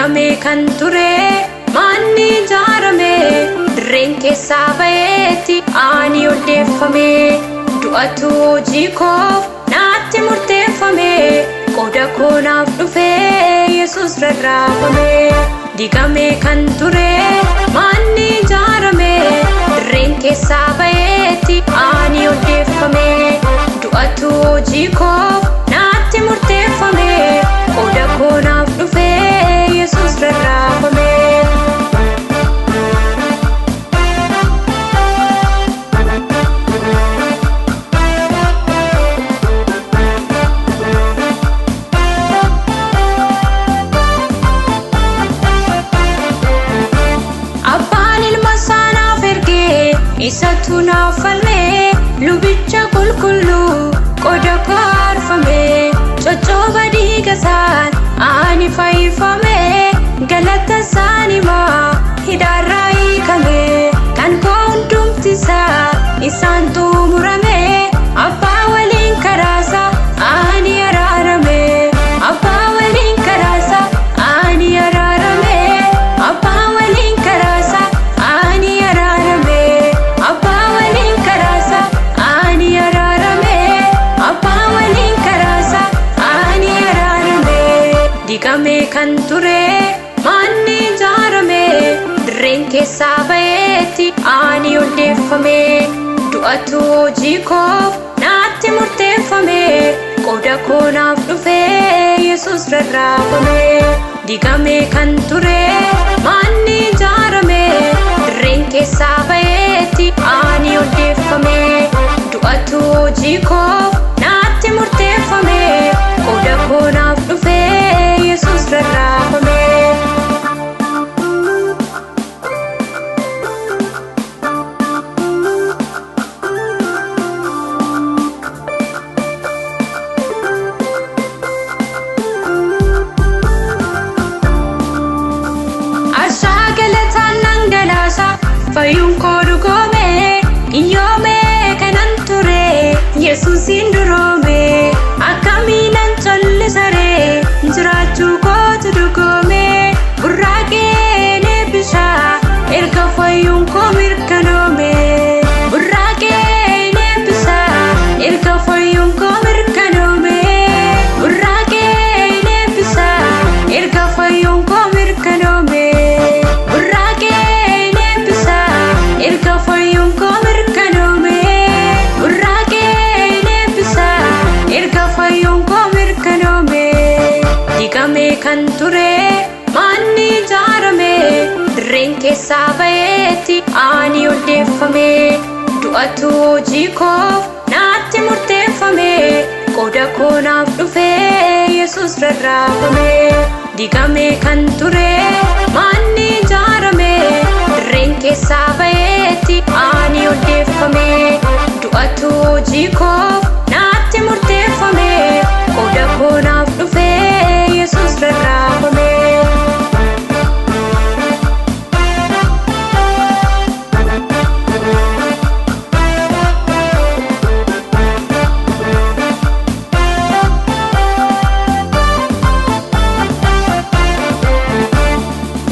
Digamee kan ture manni ijaarame dirreen keessaa ba'eetti ani odeeffame du'atu hojii koof naatti murteeffame qooda koo naaf dhufee Yesuus rarraafame. Digamee kan ture manni ijaarame dirreen keessaa ba'eetti ani odeeffame du'atu hojii koof naatti murteeffame qooda koo naaf dhufee Yesuus rarraafame. Abbaan ilma isaa naaf ergee isatu naaf falmee lubicha qulqulluu qooda koo aarfame coccooba dhiiga isaan ani fayyifame galata isaan himaa hidhaarraa hiikame kan koo hundumti isaa isaan xumurame abbaa waliin karaasa ani araarame abbaa waliin karaasa ani araarame abbaa waliin karaasa ani araarame abbaa waliin karaasa ani araarame abbaa waliin karaasa ani araarame. Digamee kan ture manni ijaarame dirreen keessaa ba'eetti ani odeeffame du'atu hojii koof naatti murteeffame qooda koo naaf dhufee Yesuus rarraafame. Digamee kan ture manni ijaarame dirreen keessaa ba'eetti ani odeeffame du'atu hojii koof naatti murteeffame qooda koo naaf dhufee Yesuus rarraafame. Arshaa galataan dhangalaasa fayyuun koo dhugoome iyyoome kanan ture Yesuusiin duroome akkamiinan callisaree jiraachuu kootu dhugoome burraaqeen eebbisaa erga fayyuun koo mirkanoome burraaqeen eebbisaa erga fayyuun koo mirkanoome burraaqeen eebbisaa erga fayyuun koo mirkanoome burraaqeen eebbisaa erga fayyuun koo mirkanoome burraaqeen eebbisaa erga fayyuun koo mirkanoome. Digamee kan ture manni ijaarame dirreen keessaa ba'eetti ani odeeffame du'atu hojii koof naatti murteeffame qooda koo naaf dhufee Yesuus rarraafame. Digamee kan ture manni ijaarame dirreen keessaa ba'eetti ani odeeffame du'atu hojii koof naatti murteeffame qooda koo naaf dhufee Yesuus rarraafame.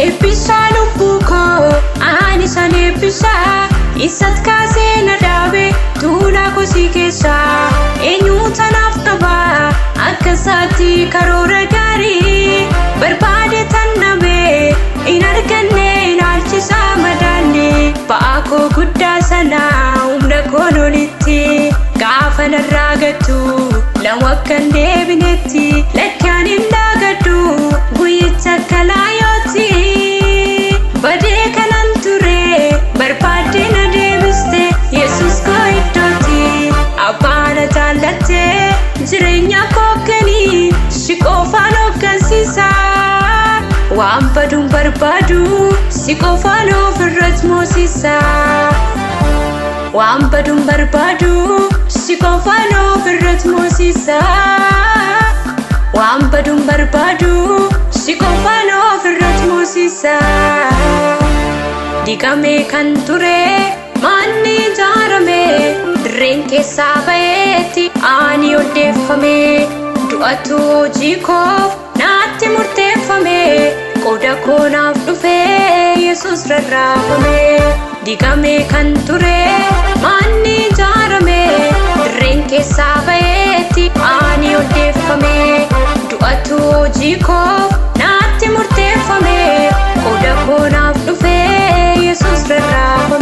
Eebbisaa lubbuu koo ani san eebbisaa isat kaasee na dhaabe tuulaa kosii keessaa eenyu tanaaf qaba akka isaatti karoora gaarii barbaade tan dhabe hin arganne ilaalchisaa madaalle ba'aa koo guddaa sana humna koon olitti gaafa narraa gattu lama akka hin deebinetti lakkaan hin daagaddu guyyicha akka laayootti badee kanan ture barbaadde na deebiste Yesuus koo iddootti abbaa na jaallatte jireenya koo kennii si qofaan hooggansiisa waan baduun barbaadu si qofaan ofirratti moosisa waan baduun barbaadu si qofaan ofirratti moosisa waan baduun barbaadu si qofaan ofirratti moosisa. Digamee kan ture manni ijaarame dirreen keessaa ba'eetti ani odeeffame du'atu hojii koof naatti murteeffame qooda Qooda koo naaf dhufee Yesuus rarraafame. Diigamee kan ture manni ijaarame, dirreen keessaa ba'eetti ani odeeffame. Du'atu hojii koof naatti murteeffame. Qooda koo naaf dhufee Yesuus rarraafame.